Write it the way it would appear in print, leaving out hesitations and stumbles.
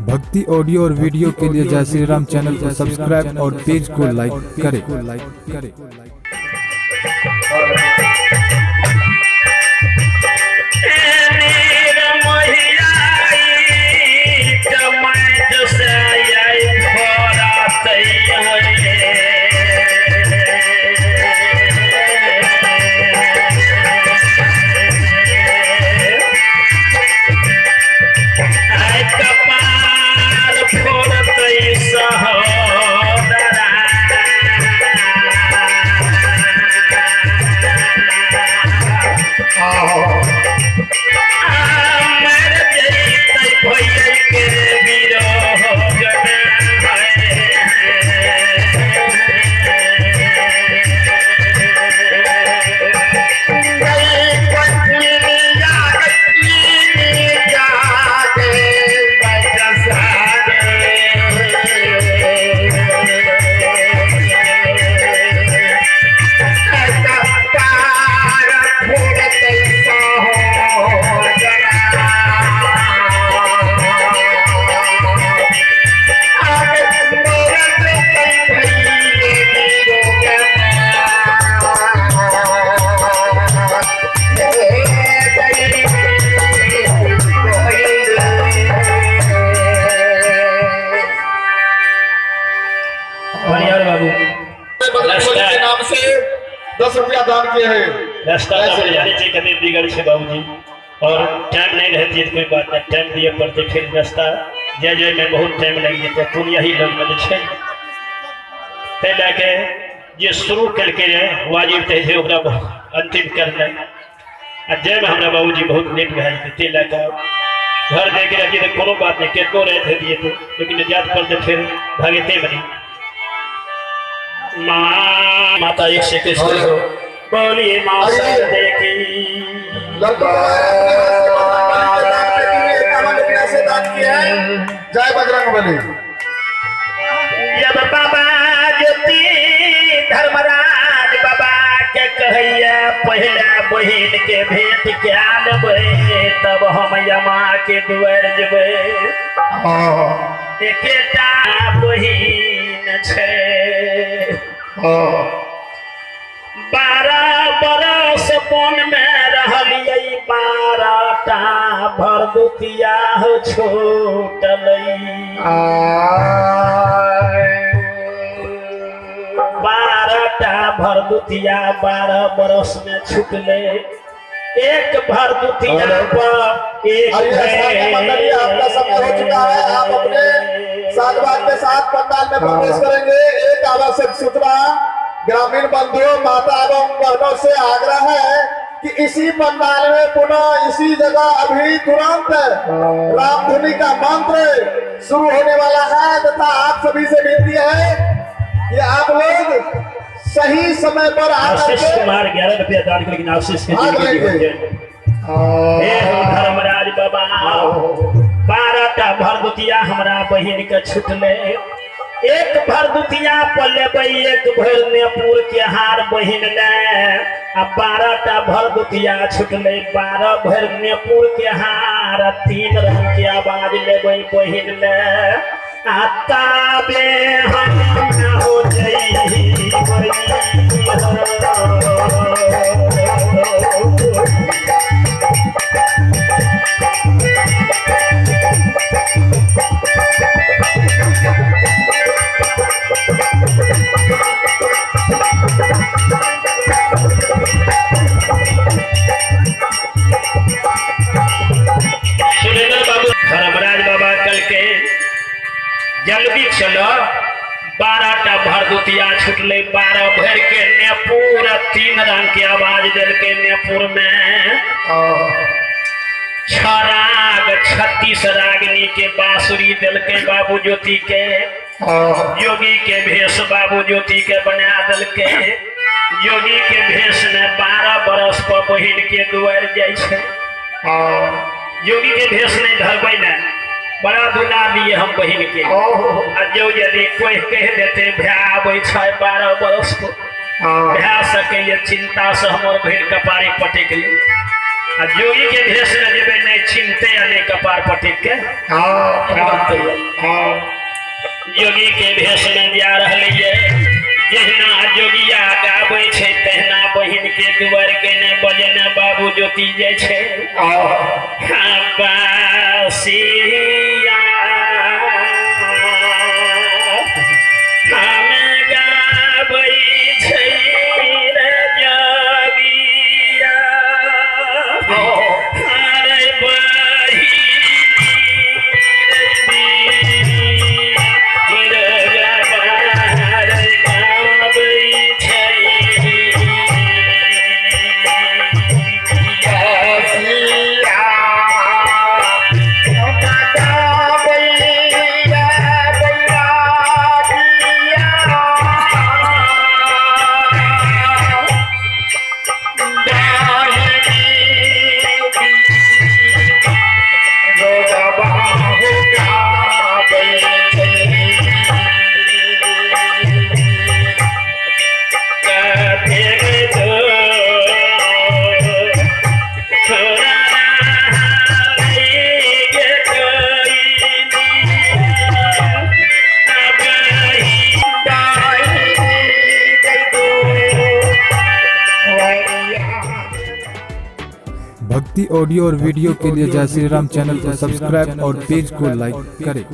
भक्ति ऑडियो और वीडियो के लिए जय श्री राम चैनल को सब्सक्राइब और पेज को लाइक करें। नाम से 10 रुपया दान किए हैं। रास्ता कभी बिगड़ छे बाबूजी और टाइम नहीं रहती है तो कोई बात नहीं, टाइम दिए पड़ते फिर रास्ता जय जय में बहुत टाइम लग जाते दुनिया ही लोग में छे तै लए जे शुरू करके रहे वाजिब तै ओकरा अंतिम करना आ जय में हमरा बाबूजी बहुत लेट भए जेतै तै लए के घर दे के रखिए तो कोनो बात नहीं, केतनो रहे दिए थे लेकिन जात पड़ते फिर भागते बनी माँ माता एक से कृष्ण बोलिए माँ शारदे की। जय बजरंगबली। जब बाबा ज्योति धर्मराज बाबा के कहिया पहला बहिन के भेंट क्या लेबै तब हम यमा के दुआर जेबै। एकेटा बहिन छै 12 बरस वन में रहलियै 12 टा भरदुतिया छूटलै 12 टा भरदुतिया 12 बरस में छूटलै। एक भरदुतिया पर एक आपका समय हो चुका है, आप अपने सागवान के साथ पंडाल में प्रवेश करेंगे। एक आवश्यक सूचना ग्रामीण बंधुओं, माता एवं बहनों से आग्रह है कि इसी पंडाल में पुनः इसी जगह अभी तुरंत रामधुनी का मंत्र शुरू होने वाला है तथा आप सभी से विनती है कि आप लोग सही समय पर आकर कुमार 11 रुपया दान लेकिन आशीष के धर्मराज बाबा 12 टा भरदुतिया हमरा बहिन के छुटले। एक भरदुतिया पर लेबै एक भरि नेपुर के हार बहिन ले आ 12 टा भरदुतिया छुटले 12 भरि नेपुर के हार 3 रंग के आवाज लेबै बहिन ले आ ताबे हम हो जइबै। धर्मराज बाबा कल के जल्दी चलो 12 टा भरदुतिया छुटले 12 भर के नेपुर 3 रंग के आवाज दिलके नेपुर में 6 राग 36 रागनी के बांसुरी दिलके बाबू ज्योति के योगी के भेष बाबू ज्योति के बना दिलके। योगी के भेष में 12 बरस पर बहिन के दुआर जाइ छै। योगी के भेष नहीं धरबै ने बड़ा दुला दिए हम बहिन के आ जो यदि कोई कह देते भै आबै छै 12 बरस को भै सकैए चिंता से हमर बहिन कपारे पटक ले। आ जोगी के भेष में जेबै, नहि चिन्हते आ नहि कपार पटक के। हाँ हाँ। जोगी के भेष में जा रहलियै, जहिना जोगिया गाबै छै तहिना बहिन के दुआर के ने बजेने बाबू ज्योति जाइ छै। बासिया हमे गाबै छै रे जोगिया, अरे बहिनी भक्ति ऑडियो और वीडियो के लिए जय श्री राम चैनल को सब्सक्राइब और पेज को लाइक करें।